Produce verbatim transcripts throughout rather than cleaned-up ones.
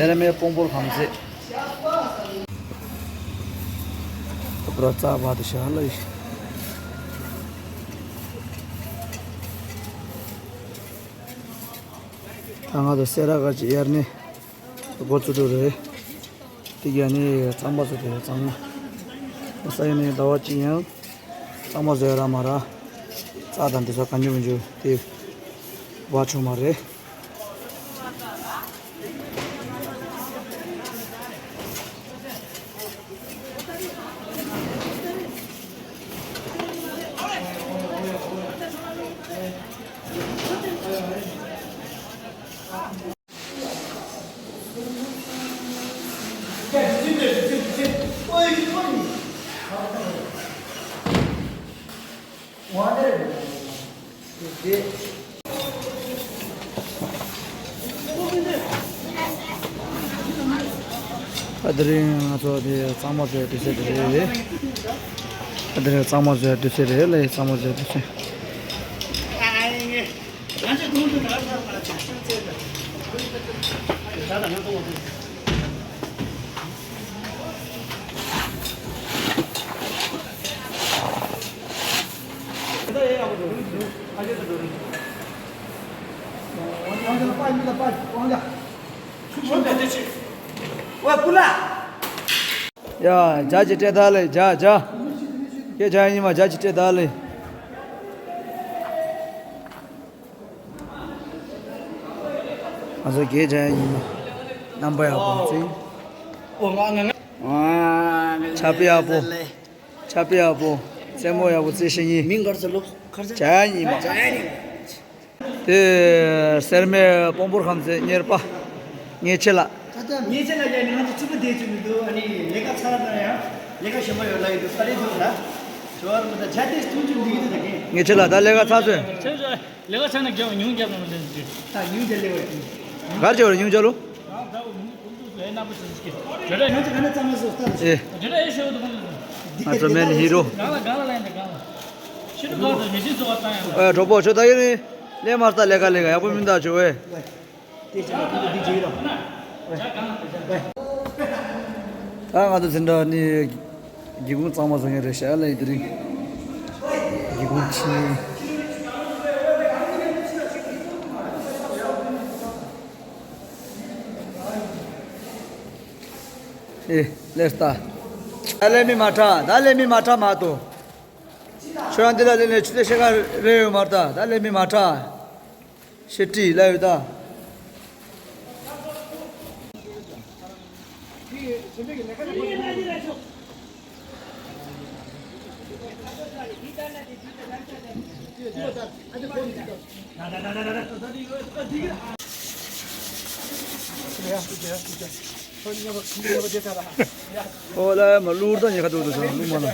སེར་སྨད་སྤོང་པོར་ཁམས་ཚེ། པྲ་ཙ་བ་དུ་ཤ་ལ་ཡི། ད་ང་ཚོ་སེ་ར་གར་གྱི་དབྱར་གནས་འགོ་བཙུགས་འགྲོ་རེད། དེ་ག་ནི་གཙང་པ་བཟོ་དེ་གཙང་མ། ས་ཡ་ནི་ཟླ་བ་གཅིག་ཡང་གཙང་མ་བཟོ་ཡ་ར་མ་ར། རྩྭ་དང་དེ་ཚོ་གང་རྒྱུ་མི་རྒྱུ་དེ་བ་ཆོག་མ་རེད། ཨ་དེ་རིང་ང་ཚོ་དེ་གཙང་མ་བཟོས་དུས་ཚོད་དེ་རེད། ཨ་དེ་རིང་གཙང་མ་བཟོས་དུས་ཚོད་རེད་ལ་གཙང་མ་བཟོས་དུས་ཚོད། ཡ། ཇ་ཅིག་སྤྲད་ད་ལེ། ཇ་ཇ། ཁྱེད་ཇ་ཡིན་མ་ཇ་ཅིག་སྤྲད་ད་ལེ། ང་ཚོ་རྒྱལ་ཇ་ཡིན་མ། རྣམ་པ་ཡག་པོ་ཚིག་ཆབ་ཡག་པོ། ཆབ་ཡག་པོ། རྩེད་མོ་ཡག་པོ་རྩེ་ཤེས་ཉིན། མིང་གར་ཟེར་ལོ། ཁར་ཟེར། ཇ་ཡིན་མ། ཇ་ཡིན། དེ་སེར་སྨད་སྤོང་པོར་ཁམས་ཚེ་གཉེར་པ་ངེད་ཆེ་ལགས། ངེད་ཆེ་ལགས་ཀྱང་ང་ཚོ་ཚུགས་པ་བསྡད་ཚུལ་མི་འདུག་ཨ་ནི་ལས་ཀ་ཚར་ན་ཡང་ལས་ཀ་གཞན་པ་ཡོད་ལ་ཡོད་འདུག་ས་རེད་འདུག་ལ། ཞོར་མི་ད་ཇ་དེ་འཐུང་རྒྱུ་འདི་གི་འདུག་ད་གིན། ངེད་ཆེ་ལགས་ད་ལས་ཀ་ཚར་སོང་། ཆེ་ལས་ཀ་ཚར་ན་རྒྱབ་ཉུང་རྒྱབ་ན་མི་ལེན་ཟེར། ད་ཉུང་རྒྱབ་ལས་བ་ཡིན། གར་ཇོ་རེ་ཉུང་ཇོ་ལོ། ང་ཚོ་མེད་ནི་ཁོང་ཚོ་ལས་སྣ་པོ་ཞིག་ཞིག་གི། དེ་འདྲ་ཡང་ཅི་ག་ནས་གཙང་མ་བཟོ་ལྟ་རེད། ཨེ། དེ་འདྲ་ཡང་ཤེས་འདུག་ཁོང་ཚོ། ང་ཚོ་མེད་ནི་ཧི་རོ། གང་ལ་གང་ལ་ལན་དེ་གང་ལ། ཤི་ཏུ་གང་དུ་མི་ཤི་བཟོ་བ་བཏང་ཡང་། ཨེ། གྲོགས་པོ་ཁྱོད་ད་ཡིན་ནི། ལས་མ་ལྟ་ལས་ཀ་ལས་ཀ་ཡག་པོ་མིན་ད་ཁྱོད་ཨེ། དེ་ཅི་ལ་ཁོང་ཚོ་འདི་བྱེད་ཡོད་ར། ད་ང་ཚོ་འཛིན་གྲྭ་ནི། སྒེའུ་ཁུང་གཙང་མ་བཟོ་མཁན་རེད་ཤག་ལ་ཡིན་དེ་རིང་། སྒེའུ་ཁུང་ཕྱི། ཨེ། ལེར་ལྟ། ད་ལས་མི་མ་དྲག་ད་ལས་མི་མ་དྲག་མ་གཏོགས། ཁྱོད་རང་འདི་ལ་ལས་ནས་ཆུ་ཚོད་ཕྱེད་ཀ་རེ་ཡོད་མ་རེད་ད། ད་ལས་མི་མ་དྲག་ཤེས་ཀྱི་ལ་ཡོད་ད། ཨོ་ལ་མ་ལུར་ད་ཉེ་ཁ་ཏུ་ཏུ་ཤ་ལུ་མ་ན།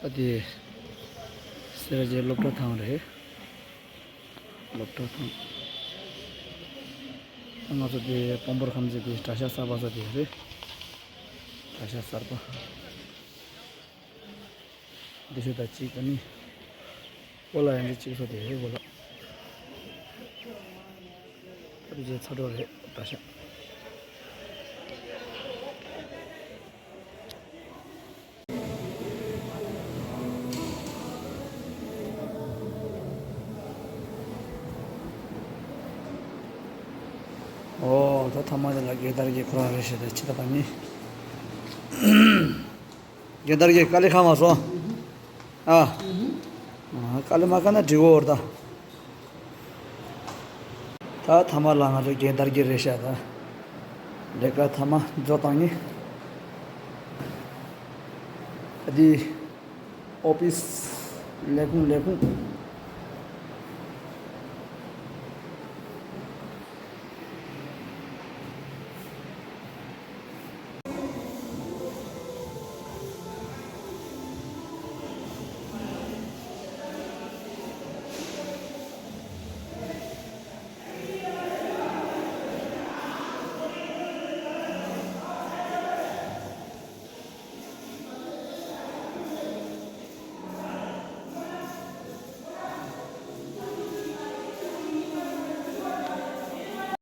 ཨ་དེ། སེ་ར་བྱེས་སློབ་གྲྭ་ཐང་རེད། སློབ་གྲྭ་ཐང་། ང་ཚོ་དེ་སྤོམ་པོར་ཁམས་ཚེ་དེ་གྲྭ་ཤག་གསར་པ་ས་དེ་རེད། གྲྭ་ཤག་གསར་པ། འདི་ཤོད་ད་གཅིག་ཨ་ནི། ཨོ་ལ་ཡང་འདི་གཅིག་ས་དེ་རེད་ཨོ་ལ། ཨ་དེ་ཚ་གྲོགས་རེད་གྲྭ་ཤག་ཨོ་ད་ཐ་མ་དེ་ལ་རྒན་དར་རྒན་ཁོ་རང་རེད་ཤག་ད་ཅི་ད་པ་ནི། རྒན་དར་རྒན་དཀའ་ལས་ཁག་མ་སོང་། ཨ། དཀའ་ལས་མ་ཁག་ན་འགྲིག་གོ་ད། ད་ཐ་མ་ལ་ང་ཚོ་རྒན་དར་རྒན་རེད་ཤག་ད། ལས་ཀ་ཐ་མ་འཛོ་བཏང་ནི། ཨ་དེ། ཨོ་ཕིས། ལས་ཁུངས་ལས་ཁུངས།